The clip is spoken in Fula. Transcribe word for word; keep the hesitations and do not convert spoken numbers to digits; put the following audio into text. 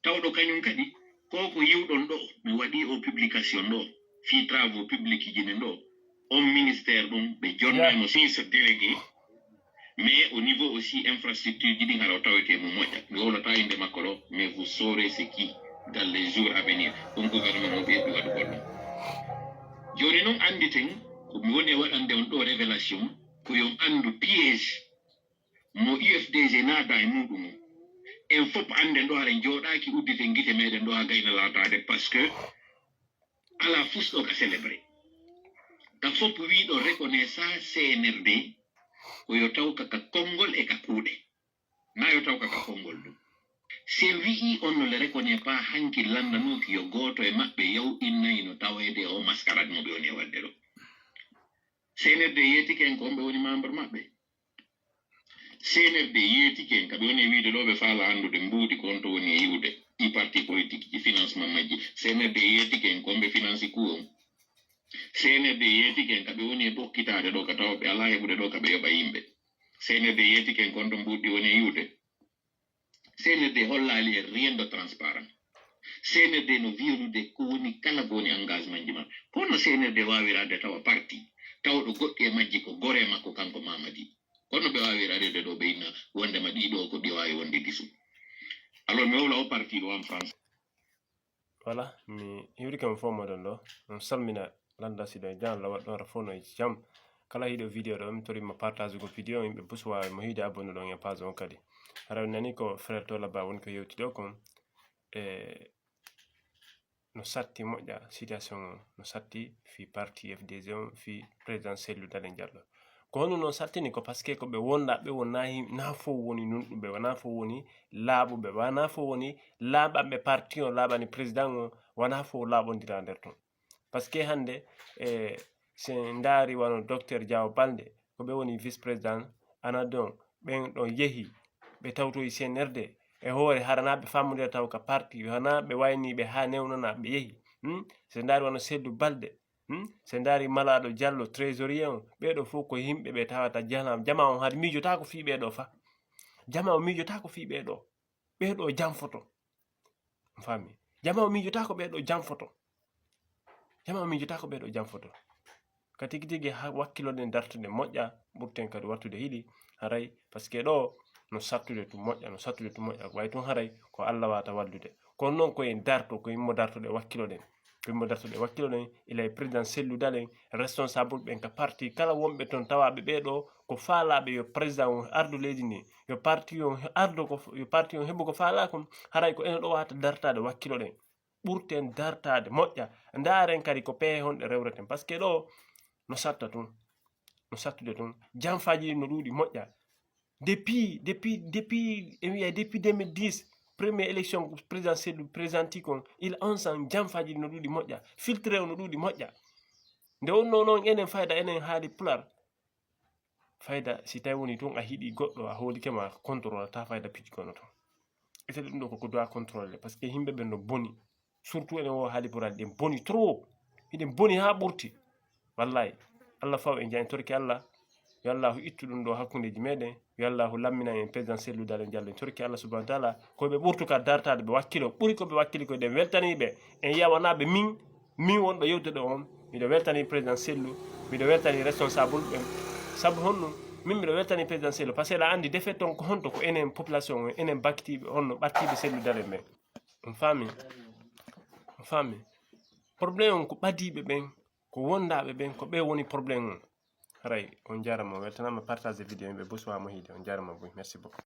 Tawɗo kañum kadi, ko ko yiwɗon ɗo, mi waɗi o publication ɗo, fii travaux publics ji ɗin ɗo, on ministère ɗum, ɓe jonnaymo ministre délégué, mais au niveau aussi infrastructure ji ɗin hara o tawete mo moƴƴa. Mi wowlata innde makko ɗo, mais vous saurez c'est qui dans les jours à venir. Ɗum gouvernement o ɓeydi waɗugol ɗum. Jooni noon annditen, ko mi woni e waɗande on ɗo révélation, ko yo on anndu piège mo U F D G naada e muɗum. En fof annden ɗo hara en jooɗaaki udditen gite meɗen ɗo haa gayna laataade, parce que alaa fusɗo ka célébré. Ka fof wiiɗo reconnaissant C N R D, ko yo taw ka, ka konngol e ka kuuɗe. Na yo taw ka, ka konngol ɗum. Si en wi'i on ne le reconnaît pas, hanki lanndanooki yo gooto e maɓɓe yaw innay no taweede o mascarade mo ɓe woni e waɗde ɗo. C N R D yeetike en ko on ɓe woni membre maɓɓe. C N R D yeetike en ka ɓe woni e wiide ɗo ɓe faala anndude mbuuɗi ko on to woni e yi'ude ɗi parti politique ji financement majji. C N R D yeetike en ko on ɓe finance coup on. C N R D yeetike en ka ɓe woni e bokkitaade ɗo ka tawa ɓe alaa heɓude ɗo ka ɓe yoɓa yimɓe. C N R D yeetike en ko on to mbuuɗi woni e yi'ude. C N R D hollaali en rien de transparent. C N R D no violude ko woni kala ko woni engagement ji maɓɓe. Kono C N R D waawiraade tawa parti, tawɗo goɗɗi e majji ko gore makko kanko Mamadi. Kono ɓe waawi raɗirde ɗo ɓe inna wondema ɗiɗo ko ɗi waawi wonde gisu. Alors mi wowla o parti ɗo en France. Voilà, mi hiwrike mo fof moɗon ɗo. On salmina landa siɗo e jam, lawa ɗon ra fof no e jam. Kala hiɗo vidéo ɗo, mi tori ma partage ko vidéo, yimɓe busuwa mo hiide abonné ɗon e page on kadi. Hara on nani ko frère Tola Ba woni ko yewti ɗo kon. E no satti moƴƴa situation on, no satti fi parti F D G on, fi président Cellou Dalein Diallo. Ko honno non sattini? Ko parce que ko ɓe wonda, ɓe wona hi-, na fof woni nunɗuɓe, wona fof woni laaɓuɓe, wona fof woni laaɓanɓe parti on, laaɓani président on, wona fof laaɓondira nder ton. Parce que hannde, e, si en ndaari wano docteur Diaw Balde, ko ɓe woni vice président, ana ɗon, ɓen ɗon yehi, ɓe tawtoyi C N R D, e hoore hara na ɓe fammodira taw ka parti, hana ɓe wayni ɓe haa newnana ɓe yehi. Hmm? Si en ndaari wano Seydou Balde, hmm? Si en ndaari Malaaɗo Diallo, trésorier on, ɓee ɗoo fof ko yimɓe ɓe tawata jana-, jama on hade miijotaako fii ɓee ɗoo fa. Jama on miijotaako fii ɓee ɗoo. Ɓee ɗoo janfoto. On faami? Jama o miijotaako ɓee ɗoo janfoto. Jama o miijotaako ɓee ɗoo janfoto. Ka tigi tigi ha wakkiloɗen dartude moƴƴa, ɓurten kadi wattude hiɗi, haray, parce que ɗoo no sattude tun moƴƴa, no sattude tun moƴƴa, ko wayi tun haray ko Alla wata wallude. Kono noon ko en darto, ko yimmo dartoɗe wakkiloɗen. Ko yimmo dartoɗe wakkiloɗen, ila e président Cellou Dalein, responsable ɓen ka parti kala wonɓe toon tawaaɓe ɓee ɗoo ko faalaaɓe yo président on ardu leydi ndi, yo parti on ardo ko, yo parti on heɓu ko faalaa kon, haray ko enen ɗoo wata dartaade wakkiloɗen. Ɓurten dartaade moƴƴa. Ndaaren kadi ko pehe honɗe rewreten. Parce que ɗoo no satta tun. No sattude tun. Janfaaji ɗin no ɗuuɗi moƴƴa. Depuis, depuis, depuis, e wiya depuis deux mille dix, première élection présidentielle présidenti kon, il ensemble janfaaji ɗin no ɗuuɗi moƴƴa. Filtre o no ɗuuɗi moƴƴa. Nde wonno noon enen fayda enen haali Pulaar. Fayda, si tawi woni tun a hiɗi goɗɗo, a hoolike ma, contrôle ta fayda piji kono ton. Ete ɗum ɗo ko ko doit contrôler, parce que yimɓe ɓen no boni. Surtout enen o haali Pulaar ɗen boni trop. Hiɗen boni haa ɓurti. Wallahi. Allah faw en jani torki Allah. Yo Allahu ittu ɗum ɗo hakkundeji meɗen. Yo Allahu lammina en président Cellou Dalein Diallo. En torki Allah subhanahu wa ta'ala. Ko ɓe ɓurtu ka dartade ɓe wakkilo. Ɓuri ko ɓe wakkili ko ɗen weltani ɓe. En yawanaaɓe min. Min wonɗo yewtude on, miɗo weltani président Cellou, miɗo weltani responsable ɓen. Sabu honno? Min miɗo weltani président Cellou, parce que aɗa anndi défaite on ko honto? Ko enen population on, enen bakkitiiɓe, honno ɓattiiɓe Cellou Dalein ɓen. On faami? On faami? Problème on ko ɓadiiɓe ɓen, ko wondaaɓe ɓen, ko ɓe woni problème on. Haray, on jaarama, weltanaama partage vidéo, yimɓe busuwa mo hiide, on jaarama buy. Merci beaucoup.